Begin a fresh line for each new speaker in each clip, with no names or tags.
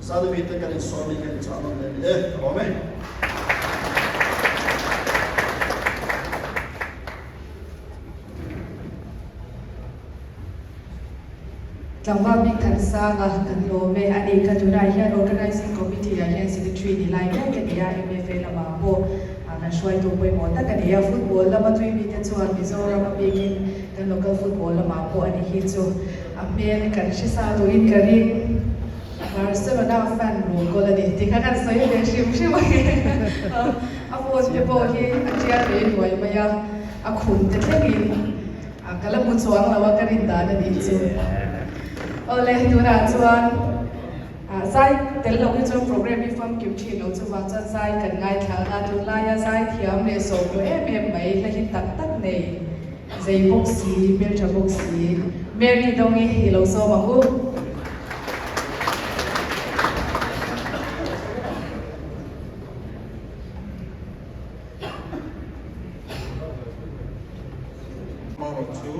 Zalimi te kan insawm in kan inchah nawn leh a ni e. Ka lawm e.
Tlangval Hmingthansanga kan lawm e. A ni ka tunah hian Organising Committee ah hian Secretary ni lai mek a ni a, MFA lamah pawh kan hruaitu pawimawh tak a ni a. Football lama tui mite chuan Mizoram a bikin kan local football lamah pawh a ni hi chu a hmel kan hre sa duhin ka ring. Barcelona fan ruh kawl a ni tih kha kan sawi ve hrim hrim a ni. A phone te pawh hi a tial ve nuai mai a, a khum te thlengin. A ka la hmu chuang lo a ka rin dan a nih chu. Awle tunah chuan zai tel lo hi chuan program hi famkim thin lo chuvang chuan zai kan ngaithla ang a, tunlaia zai thiam leh sawm lo em em mai hla hi tak tak nei zei bawk si hmeltha bawk si Mary Dawngi i lo sawm ang u.
Hmarawh chu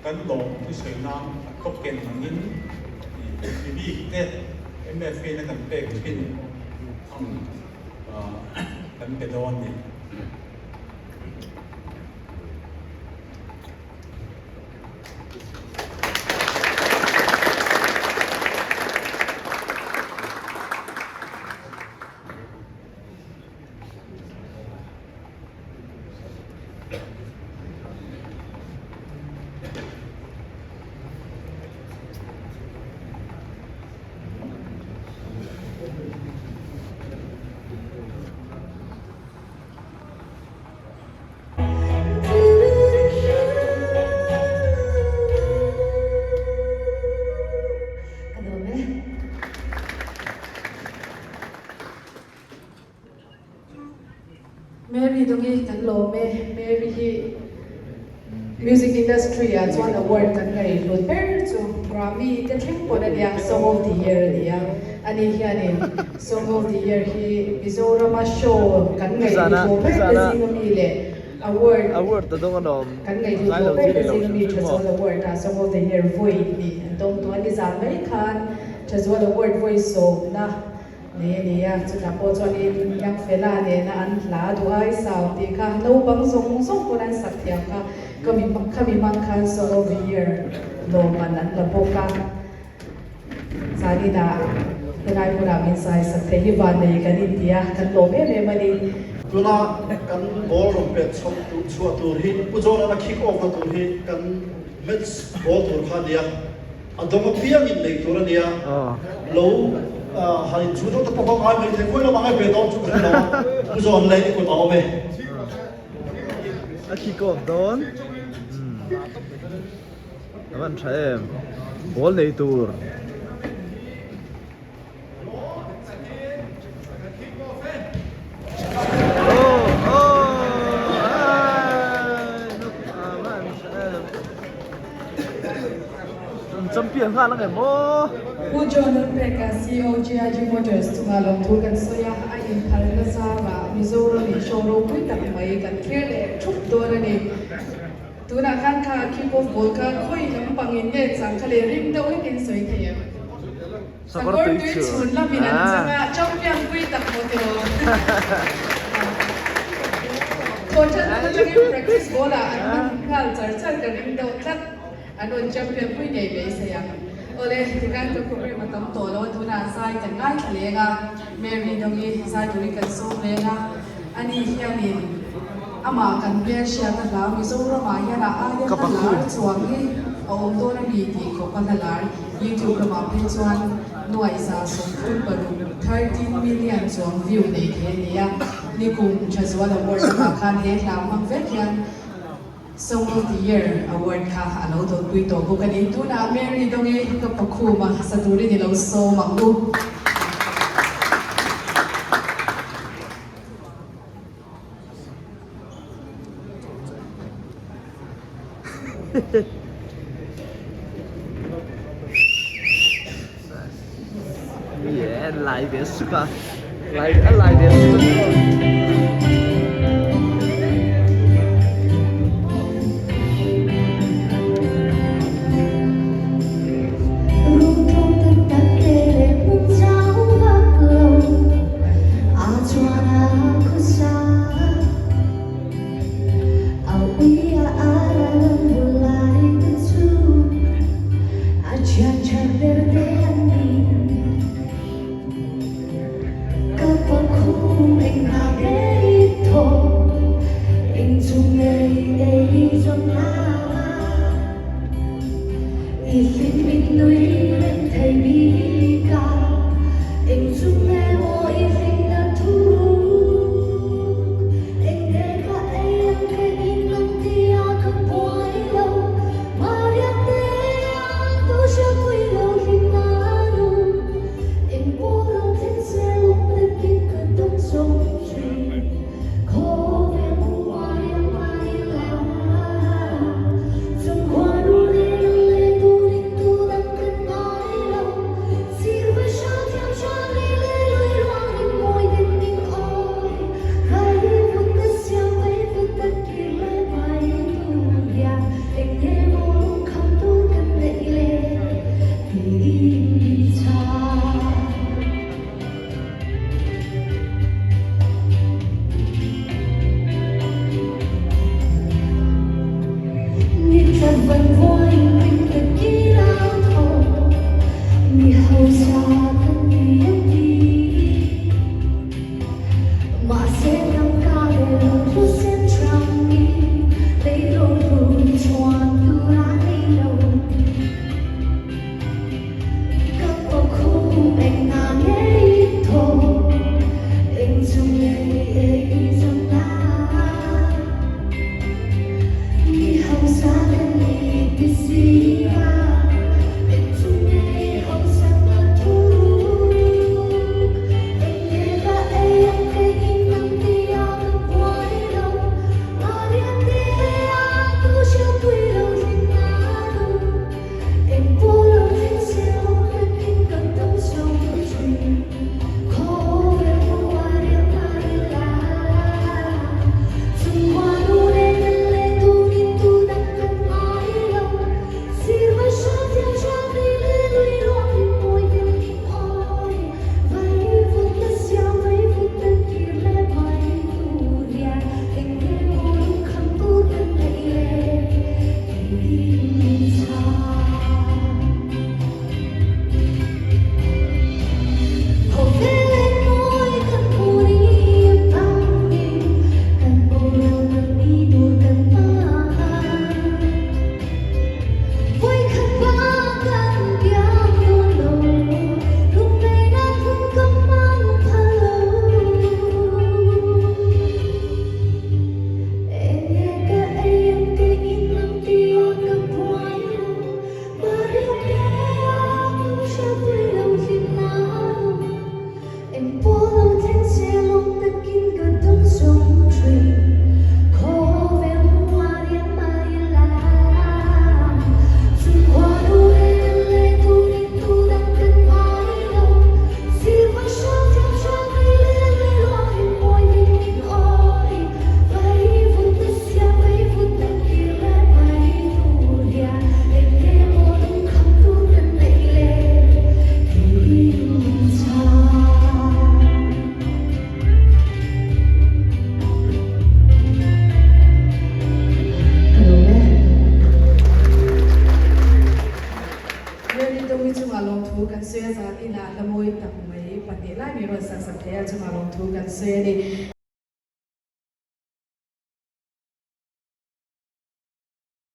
kan lawm thusawi nan a token angin mi bik te MFA na kan pek thin ang kan pe dawn ni.
Ka lawm e. Mary Dawngi kan lawm e, Mary hi music industry ah chuan award kan ngaih hlut ber chu Grammy te thleng pawn a nia, Song of the Year a ni a, ani hianin Song of the Year hi Mizorama show kan ngaih hlut ber te zing ami leh award kan ngaih hlut ber te zing ami Thazual Award ah Song of the Year vawi hnih an dawng tawh a, nizan mai khan Thazual Award vawi sawmna Nei a ni a, chutah pawh chuanin Young Fella nena an hla duh ai sau tih kha naupang zawng zawng pawn an sak thiam kha khami hmang khan Song of the Year lawmman an la bawk a. Zaninah helai hmunah min zai sak theih hi vannei kan inti a, kan lawm em em a ni.
Tuna kan ball rawn pet chhoh tur chhuah tur hi Pu John-a'n a kick off na tur hi kan match ball tur kha a nia. A dawng apiangin nei tur a nia, lo han inchhu deuh te pawh kha ngai mai thei, khawi lamah ngai ve dawn chu ka hre lo a, Pu Zawn leh i kut a awm e.
A kick off dawn a van tha em, ball nei tur. Champion nghal ang em aw.
Pu John Lalpeka, CEO GIG Motors chungah lawmthu kan sawi a, a inphalna zarah Mizoram in show ropui tak mai kan thlir leh thup dawn a ni. Tunah khan kha kick off ball kha khawi lampangin nge chang kha leh ring deuh hlek in sawi thei em? Sakawr tui chhun lamin an chang a, champion pui tak maw tiraw? Thawhṭan lam aṭangin practice ball ah an hman nghal char char ka ring deuh tlat. An rawn champion pui ngei beisei ang. Awle, tikhan ka program a tam tawh lo a, tunah zai kan ngaithla leng a, Mary Dawngi zai turin kan sawm leng a, ani hianin amah kan hmelhriatna hla Mizoramah hian a aia hla lar chuang hi a awm dawn a ni tih khawp a hla lar. YouTube lamah phei chuan 136, 13 million, chuang view nei thei a ni a, nikum Thazual Award lamah khan he hla hmang vek hian Song of the Year Award kha a lo dawnpui tawh bawk a ni. Tunah Mary Dawngi ka pakhum a, sa turin i lo sawm ang u.
Lai ve suk a lai a lai ve suk a.